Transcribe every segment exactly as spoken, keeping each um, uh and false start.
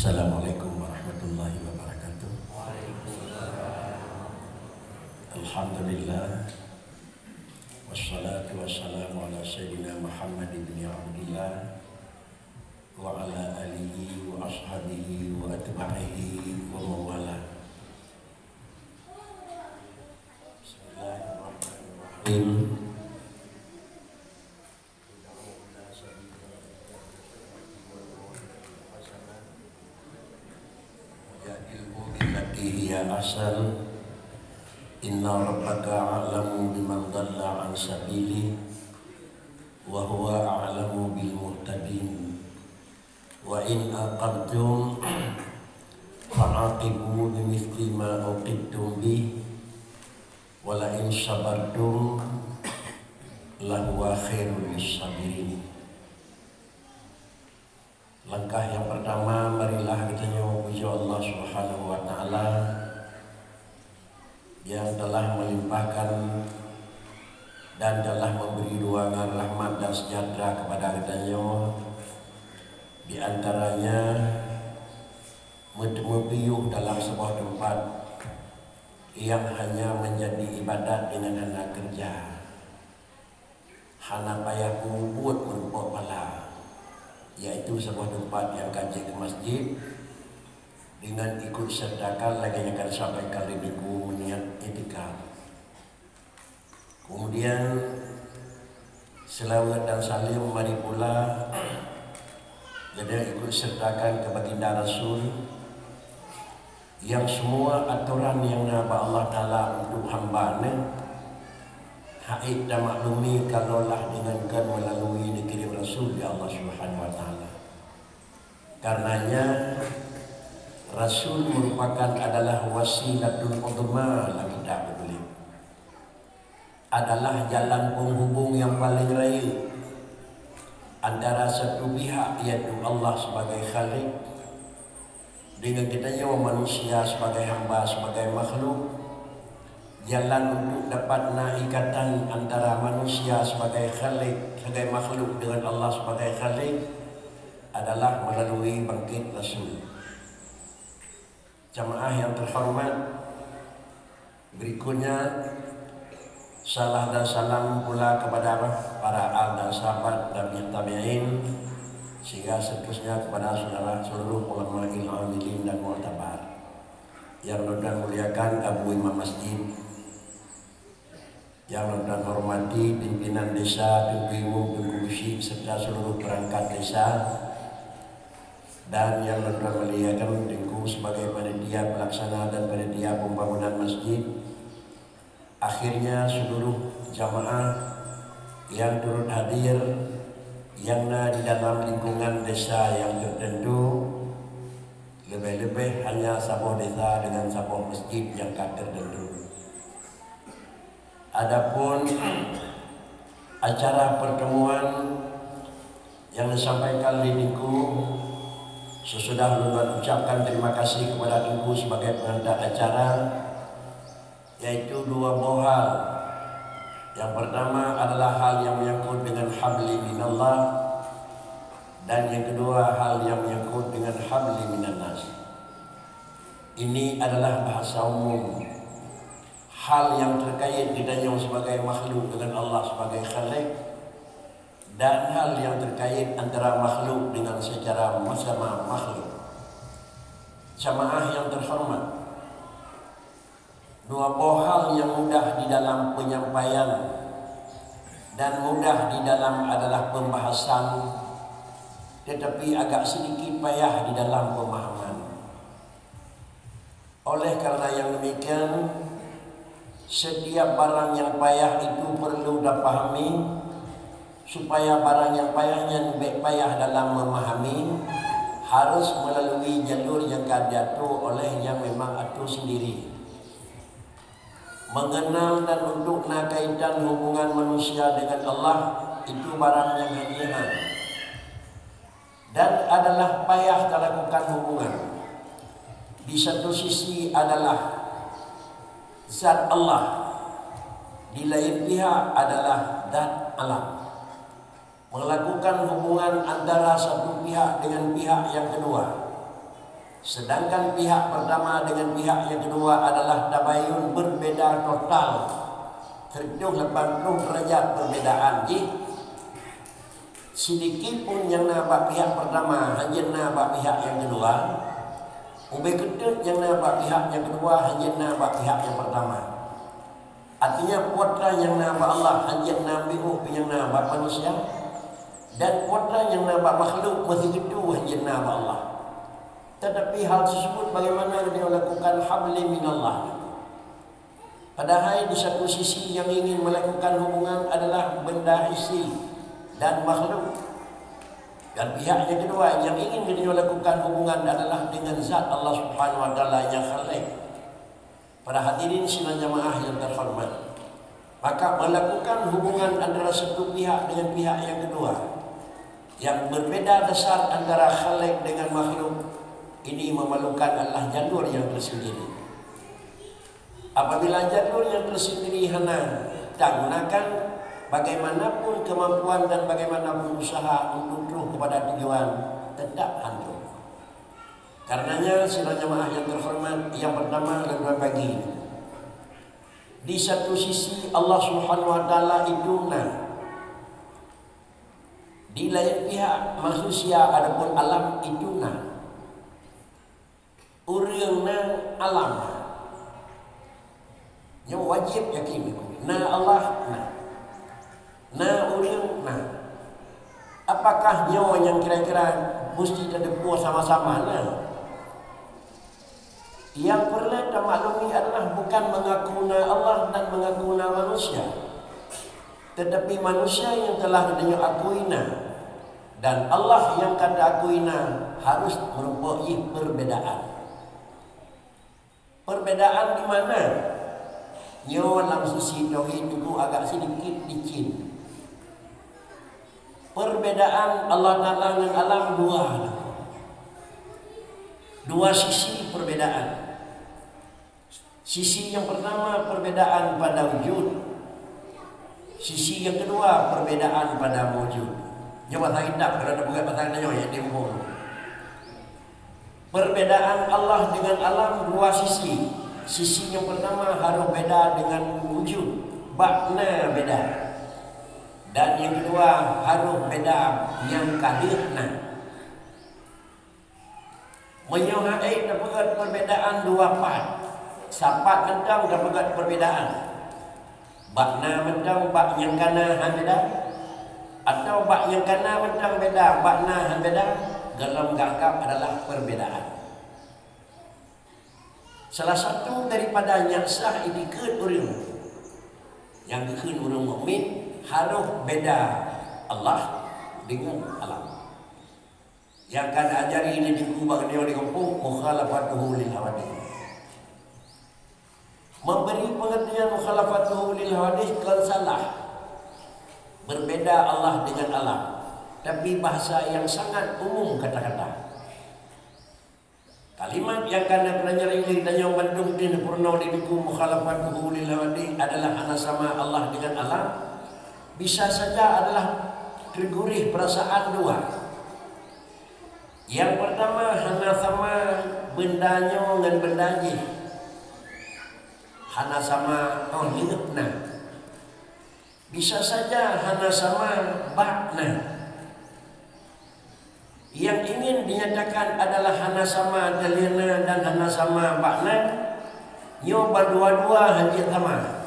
Assalamualaikum warahmatullahi wabarakatuh. Alhamdulillah. Wassalatu wassalamu ala sayyidina Muhammad ibn Abdillah wa ala alihi wa ashabihi wa atba'ihi wa mawala. Bismillahirrahmanirrahim. Jadilhum billati hiya ahsan. Inna rabbaka a'lamu biman dhalla an sabilihi wa huwa a'lamu bil muhtadin. Wa in aqabtum fa'aqibu bimithli ma uqibtum bih wa la in sabartum lahuwa khairul lis-sabirin. Langkah yang pertama, marilah geutanyoe puji Allah Subhanahu wa Ta'ala yang telah melimpahkan dan telah memberi ruangan rahmat dan sejahtera kepada geutanyoe, di antaranya meuteumeupiyôh dalam sebuah tempat yang hanya menjadi ibadat dengan hana kerja. Hana payah peubuet meurumpok pala, yaitu saboh teumpat nyang ka jeuet keu masjid, deungon ikut sertakan lagèe nyang ka jisampaikan lé Teungku meuniat iktikaf. Kemudian, seulaweuet dan saleuem mari pula geutanyoe ikut sertakan keu Baginda Rasul, nyang semua atoran nyang na bak Allah Taala untuk hamba nyan, hana tamaklumi kalau lah deungon kon meulalu neukirim Rasul lé Allah Subhanahu wa Taala. Karenanya, Rasul merupakan adalah wasilatul uzma lam kitab Iblih. Adalah jalan penghubung yang paling rayeuk antara satu pihak, yaitu Allah sebagai Khalik, dengan geutanyoe manusia sebagai hamba, sebagai makhluk. Jalan untuk dapat na ikatan antara manusia sebagai Khalik, sebagai makhluk, dengan Allah sebagai Khalik adalah melalui bangkit Rasul. Jamaah yang terhormat, berikutnya salam dan salam pula kepada para al dan sahabat tabi'in tabi'in, sehingga seterusnya kepada saudara seluruh ulama amilin dan mu'tabar. Yang lôn muliakan Abu Imam Masjid, yang lôn hormati pimpinan desa, Teungku Imum, Teungku Geuchik, serta seluruh perangkat desa, dan yang lôn muliakan Teungku sebagai panitia pelaksana dan panitia pembangunan masjid. Akhirnya, seluruh jamaah yang turut hadir, yang na di dalam lingkungan desa yang tertentu, leubeh-leubeh hanya saboh desa dengan saboh masjid nyang ka tertentu. Adapun acara pertemuan nyang disampaikan lé Teungku, sesudah lôn ucapkan terima kasih kepada Teungku sebagai pengantar acara, yaitu dua boh hal. Yang pertama adalah hal yang menyangkut dengan habli minallah, dan yang kedua hal yang menyangkut dengan habli minannas. Ini adalah bahasa umum. Hal yang terkait geutanyoe sebagai makhluk dengan Allah sebagai Khalik, dan hal yang terkait antara makhluk dengan secara sama makhluk. Jamaah yang terhormat, dua boh hal yang mudah di dalam penyampaian dan mudah di dalam adalah pembahasan, tetapi agak sedikit payah di dalam pemahaman. Oleh karena yang demikian, setiap barang yang payah itu perlu dipahami, supaya barang yang payah nyan bèk payah dalam memahami, harus melalui jalur yang ka diatur oleh yang memang atur sendiri. Mengenal dan untuk na kaitan hubungan manusia dengan Allah, itu barang yang hanya dan adalah payah talakukan hubungan. Di satu sisi adalah zat Allah, di lain pihak adalah zat alam. Melakukan hubungan antara satu pihak dengan pihak yang kedua, Sedangkan pihak pertama dengan pihak yang kedua adalah tabayun berbeda total, seratus lapan puluh derajat perbedaan jih. Sidikit pun nyang na bak pihak pertama hanjeuet na bak pihak yang kedua, ubé keudeuet nyang na bak pihak yang kedua hanjeuet na bak pihak yang pertama. Artinya, putra nyang na bak Allah hanjeuet na miôh nyang na bak manusia, dan putra nyang na bak makhluk meusigitu hanjeuet na bak Allah. Tetapi hal tersebut bagaimana dia lakukan, hablum minallah. Padahai di satu sisi yang ingin melakukan hubungan adalah benda hissi dan makhluk. Dan pihak yang kedua yang ingin dia lakukan hubungan adalah dengan zat Allah Subhanahu wa Taala yang Khaliq. Para hadirin sidang jamaah yang terhormat, maka melakukan hubungan antara satu pihak dengan pihak yang kedua yang berbeda dasar antara Khaliq dengan makhluk ini memerlukan adalah jalur yang tersendiri. Apabila jalur yang tersendiri hana tagunakan, bagaimanapun kemampuan dan bagaimanapun usaha untuk terus kepada tujuan, tetap hantom. Karenanya, sidang jamaah yang terhormat, yang pertama, lôn bagi, di satu sisi Allah Subhanahu wa Taala itu na, di lain pihak manusia ataupun alam itu na. Ureuëng na, alam na. Nyoe wajib yakin, na Allah na, na ureuëng na. Apakah nyoe nyang kira-kira mesti teudeungoe sama-sama na? Yang perlu tamaklumi adalah bukan mengaku na Allah dan mengaku na manusia, tetapi manusia yang telah geutanyoe akui na, dan Allah nyang ka teuakui na, harus meurumpok jih perbedaan. Perbedaan di mana? Nyoe lam sisi tauhid teungku agak sidikit licin. Perbedaan Allah Taala ngon alam dua. Dua sisi perbedaan. Sisi yang pertama perbedaan pada wujud. Sisi yang kedua perbedaan pada maujud. Nyoe bahasa kitab, kalau ada bukan bahasa kita nyoe, ya, dia hukum. Perbedaan Allah dengan alam dua sisi. Sisi yang pertama harus beda dengan wujud, bak na beda. Dan yang kedua harus beda nyang ka lheueh na. Meunyoe hai tapeugét perbedaan dua pat, sapat mantong tapeugét perbedaan. Bak na mantong bak nyang ka na han beda, atau bak nyang ka na mantong beda bak na han beda, golom geuanggab adalah perbedaan. Salah satu daripada nyang sah itikeuet ureuëng nyang geukheun ureuëng mukmin, harôh beda Allah deungon alam. Nyang ka neuajari lé Teungku bak geutanyoe di gampông, mukhalafatuhu lil hawadits. Memberi pengertian mukhalafatuhu lil hawadits kon salah. Berbeda Allah dengan alam. Tapi bahasa yang sangat umum kata-kata. Kalimat nyang ka neupelajari lé geutanyoe mandum teuh neupeurunoe di buku mukhalafatuhu lil hawadits adalah hana sama Allah dengan alam. Bisa saja adalah teugurih perasaan dua. Nyang pertama, hana sama benda nyoe ngon benda jih. Hana sama óh lheueh na. Bisa saja hana sama bak na. Nyang ingin dinyatakan adalah hana sama teuh lheueh na dan hana sama bak na. Nyoe bandua-dua hanjeuet sama.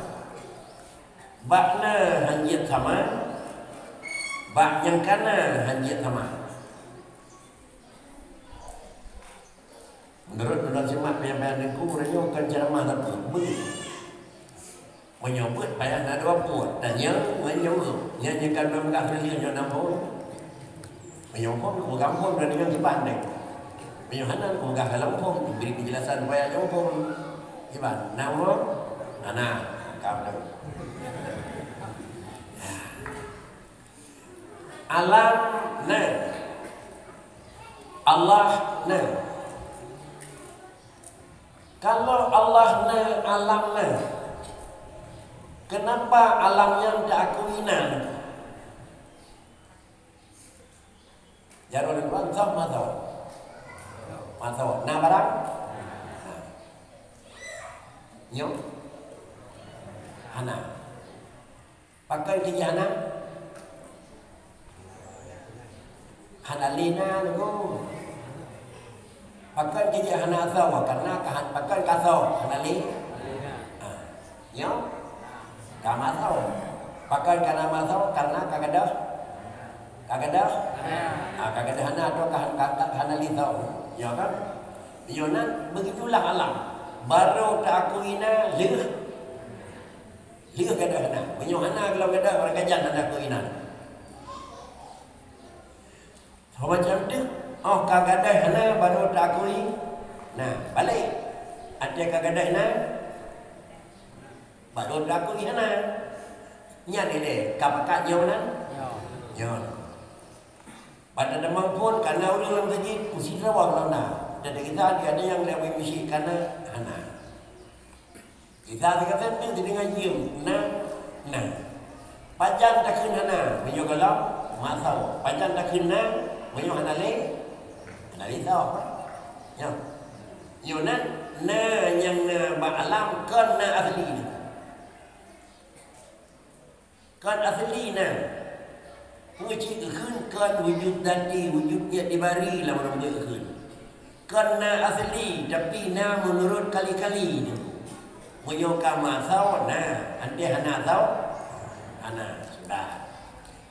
Bak na hanjeuet sama, bak nyang ka na hanjeuet sama. Meunurot ulôn simak penyampaian Teungku, uroe nyoe kon ceuramah sapeue, beuet. Meunyoe beuet payah na dua buet, tanyong ngon jaweueb. Nyan nyang ka lôn peugah lé nyoe na phon. Meunyoe phon, kupeugah phon, dan nyoe kiban deh. Meunyoe hana, kupeugah dalam phon, bri penjelasan supaya nyoe phon. Kiban, na phon? Hana, ka phon. Alam na. Allah na. Kalau Allah na, alam na, kenapa alam nyan teuakui na? Jaroe lôn tuan, zahir ma zahir? Atau na barang? Nyoe? Hana. Pakon keu jih hana? Hana lé na, Teungku. Pakon keu jih hana asoe? Karena ka han-, pakon ka asoe? Hana lé? Ha. Nyoe? Ka meuasoe. Pakon ka na meuasoe? Karena ka gadôh? Ka gadôh? Ha, ka gadôh hana atau ka, ka, ka hana lé soe? Nyoe kan? Nyoe nan, begitulah alam. Barô teuakui na, lheueh. Lheueh gadôh hana. Meunyoe hana gohlom gadôh, barangkajan hana keu inan. Sama macam tu, oh ka gadôh hana baru takui. Nah, balek. Até ka gadôh na, baru takui hana. Nyan ilée, ka pakat nyoe nan? Nyoe. Nyoe. Pada teumang phon, kana ureuëng lam masjid, meusidroe lom na. Dan kita ada nyang lewat misi kana hana. Kita sigaséh teuk dideungoe jiem, na, na. Pajan takheun hana, meunyoe gohlom, meuasoe. Pajan takheun na, meunyoe hana lé, hana lé soe. Nyoe. Nyoe na, na nyang na bak alam kon na asli. Kon asli na. Peue cit geukheun kon wujud dati, wujud i'tibari lam ureuëng beuet geukheun. Kon na asli, tapi na meunurot kali-kali nyoe. Meunyoe ka meuasoe, na. Até hana asoe? Hana. Sudah.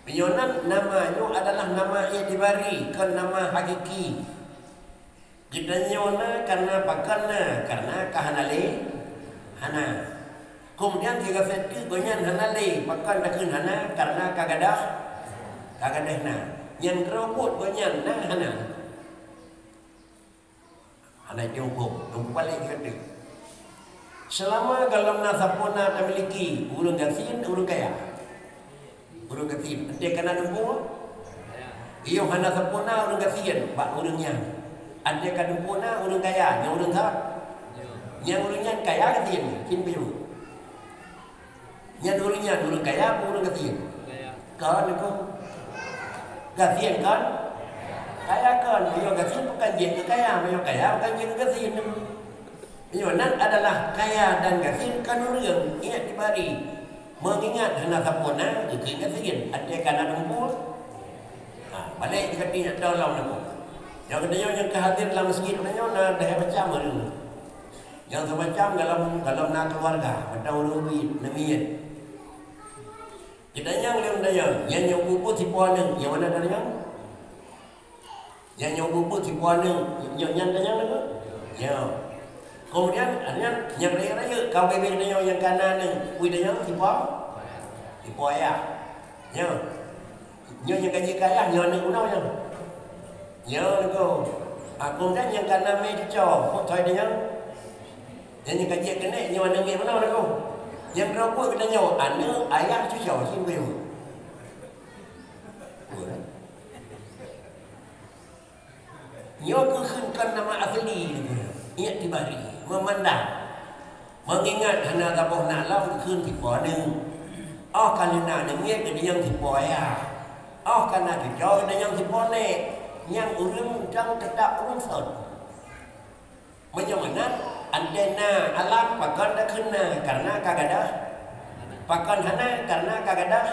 Meunyoe nan nama nyoe adalah nama i'tibari, kon nama hakiki. Geutanyoe na karena pakon na, karena ka hana lé? Hana. Keumudian sigaséh teuk gobnyan hana lé, pakon takheun hana, karena ka gadôh, ka gadôh na. Nyang keurobot gobnyan na hana. Hana jeuet huköm, lôn peubalek sigaséh teuk. Seulama gohlom na sapeue na tamiliki, ureuëng gasien, ureuëng kaya. Ureuëng gasien, até kana dumpeue? Iyo hana sapeue na ureuëng gasien bak ureuëng nyan. Até ka dumpeue na ureuëng kaya, nyan ureuëng sa-, nyang ureuëng nyan kaya gasien, cit peue? Nyan ureuëng nyan ureuëng kaya apa ureuëng gasien? Kon, kon. Gasien kon? Kaya kon. Meunyoe gasien bukan jeuet keu kaya, meunyoe kaya bukan jeuet keu gasien. Meunyoe nan adalah kaya dan gasien kon ureuëng, ingat dibari. Mengingat hana sapeue na geukheun gasien, até kana dumpeue. Ha, balek dikati nyak tolong aku. Nyang geutanyoe nyang ka hadir lam masjid nyoe na dahai macam ureuëng. Nyang semacam dalam, dalam na keluarga, mantong ureuëng bit, neumiet. Geutanyoe lé geutanyoe, nyang nyoe bubut sipo aneuk, nyang mana geutanyoe? Nyang nyoe bubut sipo aneuk, nyoe nyan geutanyoe lé? Nyoe. Kemudian, nyan, nyang rayeuk-rayeuk, kawan bebe geutanyoe nyang kana aneuk, ui geutanyoe sipo? Sipo ayah. Nyoe. Nyoe nyang ka jeuet keu ayah, nyoe aneuk bunoe nyoe. Nyoe lagoe. Akong dan nyang ka na mé cucoe, phon thoi deunyoe. Nyan nyang ka jeuet keuneuk, nyoe aneuk miet bunoe lagoe. Nyang droe buet geutanyoe, aneuk, ayah, cucoe, cit peue. Nyoe keuh kheun kon nama asli, i'tibari, meumandang. Meungingat hana saboh na lom kheun sipo aneuk. Oh ka lheueh na aneuk miet geudeungoe sipo ayah. Oh ka na cucoe geudeungoe sipo nék. Nyang ureuëng mantong teutap ureuëng sot. Meunyoe meunan, até na alam pakon takheun na, karena ka gadôh. Pakon hana, karena ka gadôh.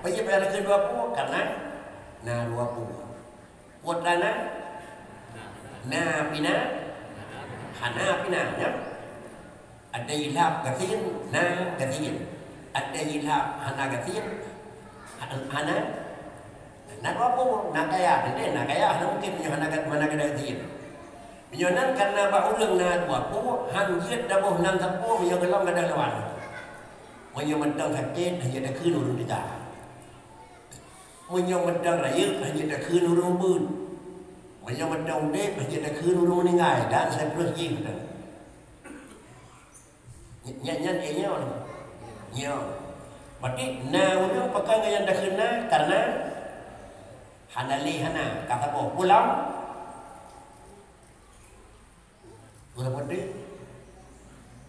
Peue jeuet payah takheun dua pue, karena na dua pue. Putra na? Na pina? Hana pina, nyan. Até ilhab gasien, na gasien. Até ilhab hana gasien, ha-, hana, na dua pue, na kaya, teuntée na kaya, hana mungken meunyoe hana ga-, hana gadôh gasien. Meunyoe nan karena bak ureuëng na dua pue, han jeuet daboh nan sapeue meunyoe gohlom gadôh lawan. Meunyoe mantong sakét, han jeuet takheun ureuëng teuga. Meunyoe mantong rayeuk, han jeuet takheun ureuëng ubit. Meunyoe mantong udeb, han jeuet takheun ureuëng meuninggai, dan seterusnya. Nyan, nyan, eh, nyoe. Nyoe. Berarti na ureuëng pakon ngon nyang takheun na, karena hana lé hana, ka saboh pulang. Ureuëng putih.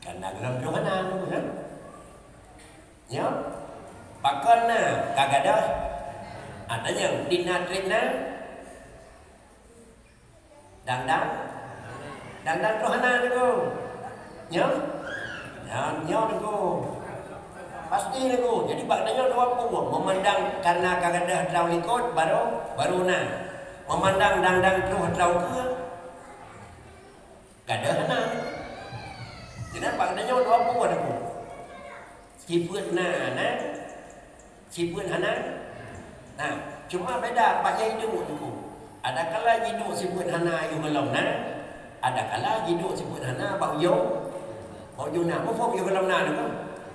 Karena gohlom dum hana, kan? Nyoe. Pakon na ka gadôh? Atanyong, di na treb na? Dang-dang? Dang-dang troh hana, Teungku. Nyo? Nyo, nyo, Teungku. Pasti, Teungku. Jadi, bak tanyoe dua peue. Meumandang karena ka gadôh atra u likot, baru, baru na. Meumandang dang-dang troh atra u keue, gadôh hana. Jadi, bak tanyoe dua peue, Teungku. Sifeuet na, na. Sifeuet hana. Nah, cuma beda bak nyang jiduek, Teungku. Adakala jiduek sifeuet hana yoh gohlom na, adakala jiduek sifeuet hana bak ujong, bak ujong na. Muphom yoh gohlom na, Teungku?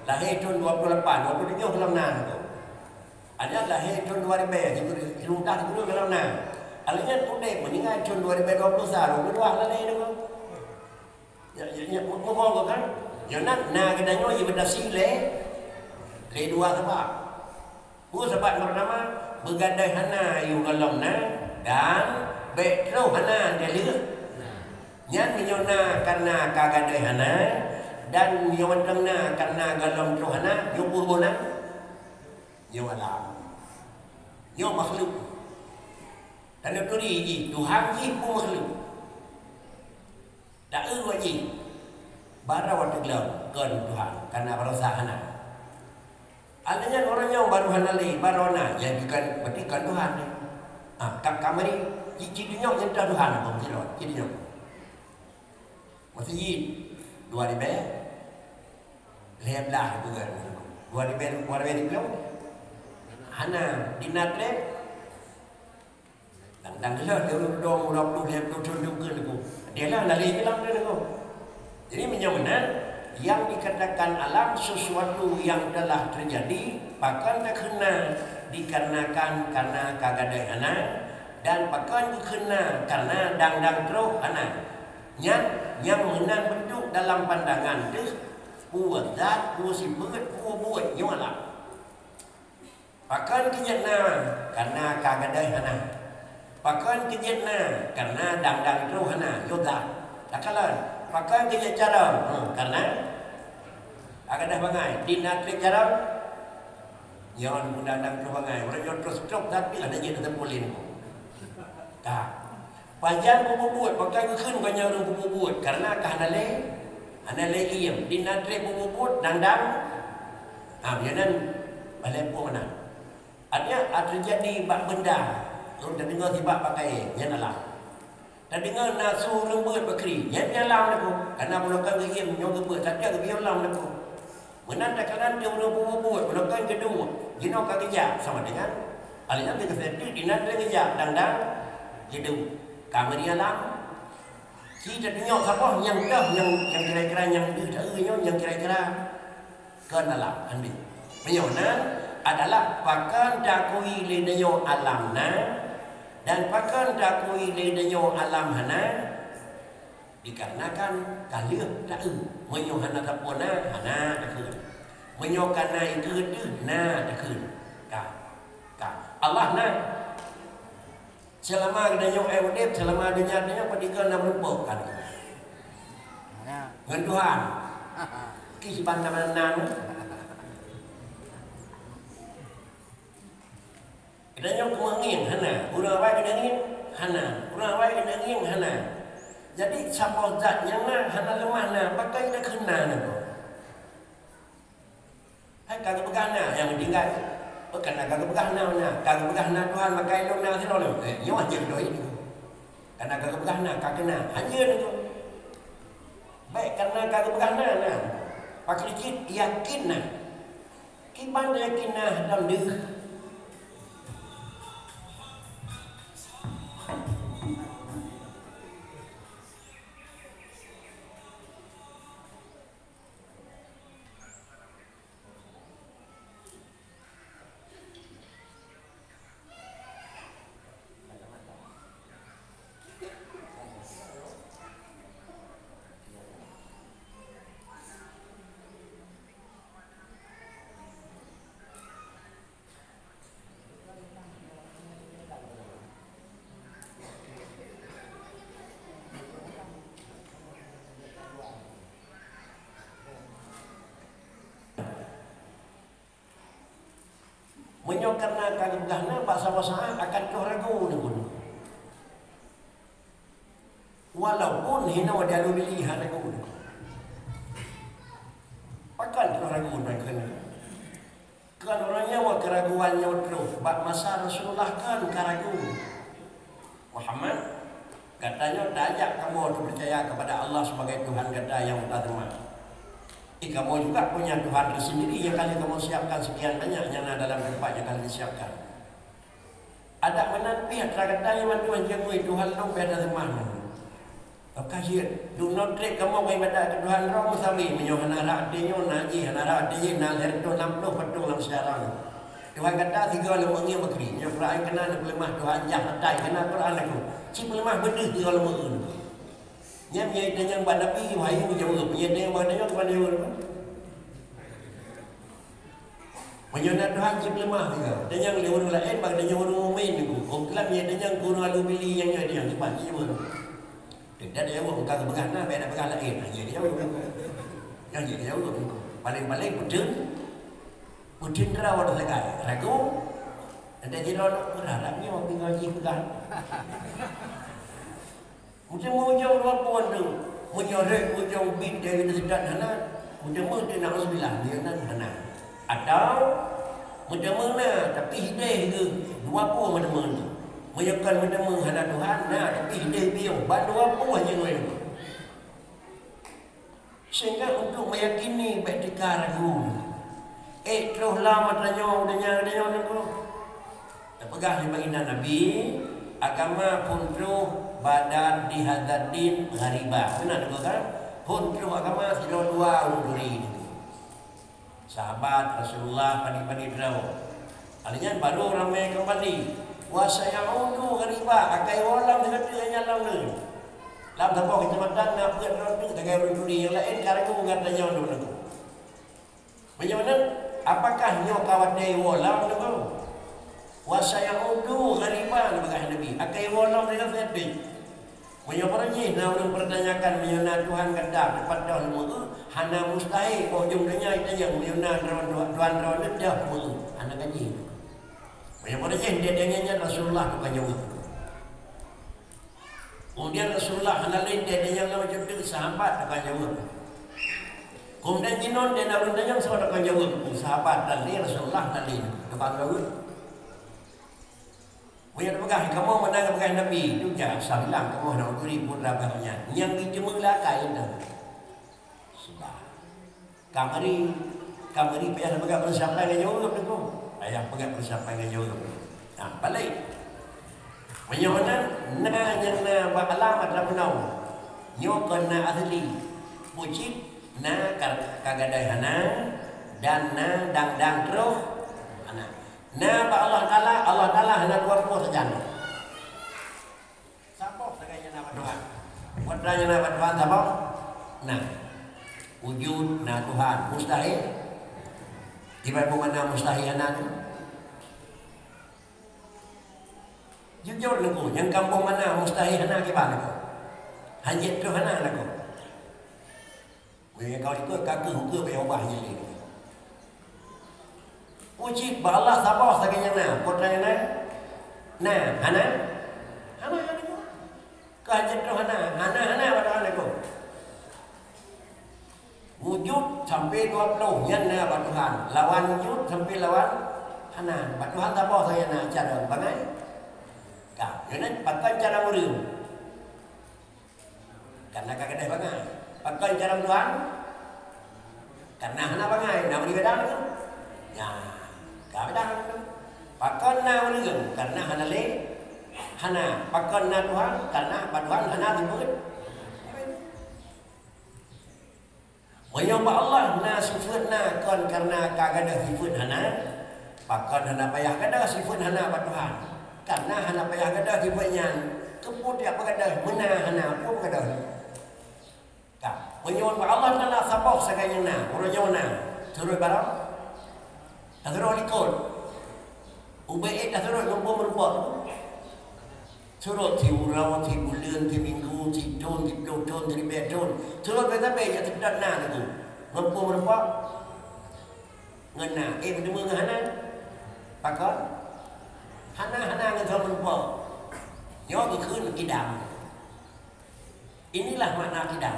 Lahé thon dua puluh lapan, dua puluh tujoh gohlom na, Teungku. Ada lahé thon dua ribèe, sikureueng, sikureueng gohlom na. Alèh nyan udép, meuninggai thon dua ribèe dua puluh sa, dua puluh dua lahé, Teungku. Ya, ya, ya, mu-, muphom kan? Nyoe na, na geutanyoe ibatasi lé, lé dua sabab. Peue sabab nyang peurtama? Beugadôh hana yoh gohlom na, dan bèk troh hana dilèe. Nyan meunyoe na karena ka gadôh hana, dan meunyoe mantong na karena gohlom troh hana, nyoe peue boh na? Nyoe alam. Nyoe makhluk. Tanda turi jih, Tuhan jih peue makhluk. Taeu wajéb. Barô watèe glom kon Tuhan, karena baroesa hana. Alèh nyan ureueng nyang barô hana lé, barô na, nyan bukan, berarti kon Tuhan. Ah, ka, ka mari, ci, ci dunyok nyan Tuhan, apa meusidroe, ci dunyok. Meuseujid, dua ribèe lhèe blah bukan. Dua ribèe, dua ribèe glom. Hana, di na trép. Dang, dang gleh, dia ureueng dua puluh, lhèe ploh thon dikeue, Teungku. Dia lah, lari je lam dia, Teungku. Jadi, meunyoe meunan, yang dikatakan alam sesuatu yang telah terjadi, pakon takheun na dikarenakan karena ka gadôh hana, dan pakon geukheun na karena dang-dang troh hana. Nyan, nyang meunan beudôh dalam pandangan teuh, peue zat, peue sifeuet, peue buet, nyoe alam. Pakon keu jeuet na, karena ka gadôh hana. Pakon keu jeuet na, karena dang-dang troh hana, yoga. Takalon, pakon keu jeuet carông, hmm, karena ka gadôh bangai. Di na trép carông, nyan pun dang-dang troh bangai. Ureueng nyoe troh stroke, tapi ada jeuet na teupuléh. Ka. Pajan peubuet-buet, pakon geukheun banyak ureueng peubuet-buet, karena ka hana lé, hana lé iem. Di na trép peubuet-buet, dang-dang, ha, meunan, balèe pun meunan. Artinya, a teujadi bak benda, ureueng tadeungoe sibak pakai, nyan alam. Tadeungoe na su ureueng beuet bakri, nyan alam lakoe. Karena meunokon geuiem nyoe geubeuet, tapi geubiyeu alam lakoe. Meunan takalon teuh ureueng peubuet-buet, meunokon geuduek, jinoe ka geujak sama dengan, alèh nyan teuh geuseuti dinan teuh geujak, dang-dang geuduek. Ka meuri alam. Ci tatunyok saboh nyang toh, nyang, nyang kira-kira nyang deuh taeu nyoe, nyang kira-kira kon alam, hana. Meunyoe nan adalah pakon takui lé tanyoe alam na, dan pakon takui lé tanyoe alam hana, Dikarenakan ka lheueh taeu, meunyoe hana sapeue na, hana takheun. Meunyoe ka na ikeue teuh, na takheun. Ka, ka. Allah na. Seulama geutanyoe udép, seulama donya tanyoe, padum na meurumpok kan. Ngon Tuhan. Ki siban na meunan. Geutanyoe keumeungieng hana, ureueng awai keuneungieng hana, ureueng awai keuneungieng hana. Jadi, saboh zat nyang na hana leumah na, pakon takheun na nyoe. Hai ka geupeugah na nyang tinggai. Oh, kana ka geupeugah na, na. Ka geupeugah na Tuhan, maka ilôn na sidroe. Eh, nyoe hanjeuet doh itu. Kana ka geupeugah na, ka keunan. Hanjeuet itu. Baik, kana ka geupeugah na, na. Pakri cit yakin na. Kiban yakin na lam deuh. Meunyoe karena ka geupeugah na, bak saboh saát akan troh ragu neupeue. Walaupun hinoe di Alue Bili hana ragu. Pakon troh ragu ban keuneuk? Kon uroe nyoe keuraguan nyoe troh, bak masa Rasulullah kon ka ragu. Muhammad, gata nyoe tajak kamoe tapeucaya kepada Allah sebagai Tuhan gata nyang utaseumah. Eh, kamoe juga punya Tuhan tersendiri nyang ka lheueh kamoe siapkan sekian banyak nyang na dalam teumpat nyang ka lheueh disiapkan. Adak meunan pih atra gata nyang mandum hanjeuet ngui Tuhan lôn pih atra seumah nyoe. Oka jeuet, dunoe treb kamoe meuibadat keu Tuhan droe meusabe, meunyoe hana rhah até nyoe na jih, hana rhah até jih na lhèe reutôh nam ploh patong lam syara nyoe. Tuhan gata sigoe leumeue ngieng bakri, meunyoe Quran keunan neupeuleumah Tuhan jah atai keunan Quran lakoe, ci peuleumah beudeuh sigoe leumeue. Nyan meunyoe itanyong bak Nabi, wahyu jaweueb, meunyoe itanyong bak geutanyoe, kiban jaweueb? Meunyoe na Tuhan cit peuleumah sigoe, dan nyang lé ureueng laén bak tanyoe ureueng mukmin nyoe. Ureueng Islam nyang dan nyang guru Alue Bili nyang nyoe dan nyang leupah jih ureueng. Dan nyang ureueng ka geupeugah na, bèk na peugah laén. Nyang jeuet jaweueb. Nyang jeuet jaweueb. Paléng-paléng peuteun, peuteun droe sagai. Ragu. Ada jinoe ureueng Arab nyoe pingan jih peugah. Meuteumé ujong dua pue tu, meunyoe rhot ujong bit dari seudat hana, meuteumé tu na'uzubillah, nyan hana. Atau meuteumé na, tapi hideh geuh dua pue meuteumé tu. Meunyoe kon meuteumé hana Tuhan, na, tapi hideh piôh, ban dua pue nyang laén. Sehingga untuk meyakini bèk teuka ragu. Eh, troh lam atra nyoe, donya, donya nyoe. Tapeugah lé baginda Nabi, agama phon troh ba'da hadzad din ghariba. Meunan nyoe kan? Phon troh agama sidroe dua ureueng turi. Sahabat Rasulullah padit-padit droe. Kali nyan baru ramé kembali. Wa sayaudu ghariba, akai woe lom sigoe teuk nyan lom lé. Lam saboh keucamatan na peuet droe teuk sagai ureueng turi, nyang laén ka ragu ngon tanyoe lom lagoe. Meunyoe meunan, apakah nyoe ka watèe woe lom lagoe? Wa sayaudu ghariba, peugah Nabi, akai woe lom sigoe teuk. Meunyoe barô jih na ureueng peutanyakan meunyoe na Tuhan gata teupat toh leumeue, hana mustahil, bak ujong donya itanyong meunyoe na droe, droe, Tuhan droeneuh toh leumeue, hana ka jih. Meunyoe barô jih, nyan Rasulullah teuka jaweueb. Kemudian Rasulullah hana lé, dan nyang lom jeuet sahabat teuka jaweueb. Kemudian jinoe dan ureueng tanyong soe teuka jaweueb, sahabat dan lé Rasulullah dan lé teuka jaweueb. Meunyoe tapeugah, kamoe meunan geupeugah Nabi, tu jak usah bilang kamoe hana turi buet rabah nyan. Nyang jiteumé lé akai nyan. Sudah. Ka meuri, ka meuri payah peugah peureusapan ngon jaweueb tu. Payah peugah peureusapan ngon jaweueb. Nah, balek. Meunyoe na, na nyang na bak alam atra bunoe. Nyoe kon na asli. Peue cit na ka, ka gadôh hana, dan na dang-dang troh hana. Na bak Allah Taala, Allah Taala hana dua pue sajan. Saboh sagai nyang na bak Tuhan. Peue atra nyang na bak Tuhan saboh? Na. Wujud na Tuhan. Mustahil. Kiban peue makna mustahil hana tu? Jujur lagoe, nyang kamoe makna mustahil hana kiban lagoe. Hanjeuet troh hana lagoe. Meunyoe ka likot, ka keuh ukeue payah ubah jih lé. Peue cit bak Allah saboh sagai nyang na, peue atra nyang na? Na, hana? Hana, hana. Ka jeuet troh hana, hana, hana bak Tuhan lagoe. Wujud sampai dua ploh nyan na bak Tuhan. Lawan wujud sampai lawan hana. Bak Tuhan saboh sagai nyang na, cara bangai. Ka, nyoe na pakon cara ureueng. Karena ka gadôh bangai. Pakon cara Tuhan? Karena hana bangai, na meuri gadang tu. Nya, ka gadang tu. Pakon na ureueng? Karena hana lé, hana. Pakon na Tuhan? Karena bak Tuhan hana sifeut. Meunyoe bak Allah na sifeut na kon karena ka gadôh sifeut hana, pakon hana payah gadôh sifeut hana bak Tuhan? Karena hana payah gadôh sifeut nyan, keupeue tiep peugadôh meuna hana peue peugadôh? Ka, meunyoe bak Allah Taala saboh sagai nyang na, uroe nyoe na, surot barô, tasurot likot, ubé ék tasurot muphom meurumpok. Surot siuroe, sibuleuen, siminggu, sithon, siploh thon, siribèe thon. Surot sabe-sabe nyang teupeue na teungku. Muphom meurumpok? Ngon na. Eh, meuteumé ngon hana? Pakon? Hana, hana ngon soe meurumpok. Nyoe geukheun kidam. Inilah makna qidam.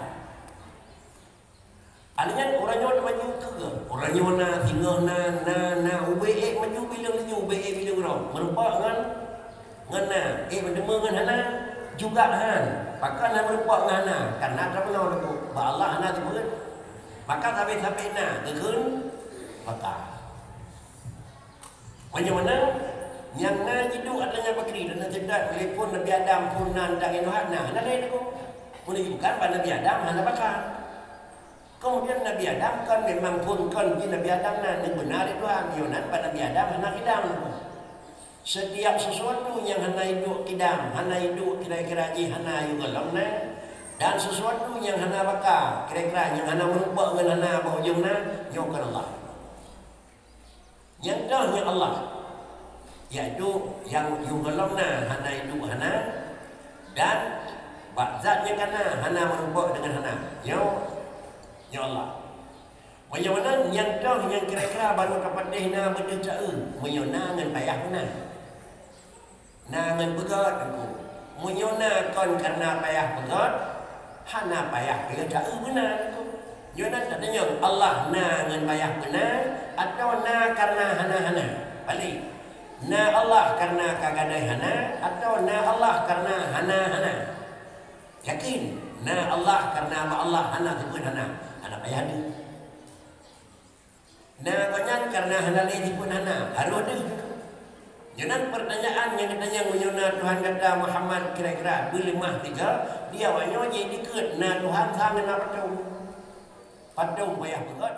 Alèh nyan ureueng nyoe teumaju keu, ureueng nyoe na, singoh na, na, na, ubé ék maju bileueng laju, ubé ék bileueng rhom. Meurumpok ngon, ngon na, ék meuteumé ngon hana, juga han. Pakon na meurumpok ngon hana, karena teupeungoh teungku. Bak Allah hana teupeuet. Maka sabé-sabé na, geukheun, maka. Meunyoe meunan, nyang na jiduek ateueh nyan pakri, dan seudat telepon Nabi Adam, phon nan, dan inoe hana, hana lé teungku. Meununjukkan bahwa Nabi Adam hana bakat. Kemudian Nabi Adam kan memang phon kon jih Nabi Adam na, neubeuna lé Tuhan, nyoe nan bahwa Nabi Adam hana qidam. Setiap sesuatu nyang hana iduek qidam, hana iduek kira-kira jih hana yue gohlom na, dan sesuatu nyang hana baka, kira-kira nyang hana meurumpok ngon hana bak ujong na, nyoe kon Allah. Nyang toh nyoe Allah, yaitu nyang yue gohlom na hana iduek hana, dan bak zat nyang kana hana meurumpok deungon hana. Nyoe, nyoe Allah. Meunyoe meunan nyang toh nyang kira-kira barô tapatéh na beudeuh ta-eu, meunyoe na ngon payah beuna. Na ngon peugöt teungku. Meunyoe na kon kareuna payah peugöt, hana payah peugöt ta-eu beuna teungku. Nyoe nan tatanyong, Allah na ngon payah beuna, atawa na kareuna hana-hana? Paléh, na Allah kareuna ka gadôh hana, atawa na Allah kareuna hana-hana? Yakin, na Allah kareuna bak Allah hana sifeuet hana, hana payah deuh. Na gobnyan kareuna hana lé sifeuet hana, harôh deuh. Nyoe nan peurtanyaan nyang geutanyong meunyoe na Tuhan gata Muhammad kira-kira beuleumah tiga, di awak nyoe jih dikeue na Tuhan sa ngon na patong. Patong payah peugöt,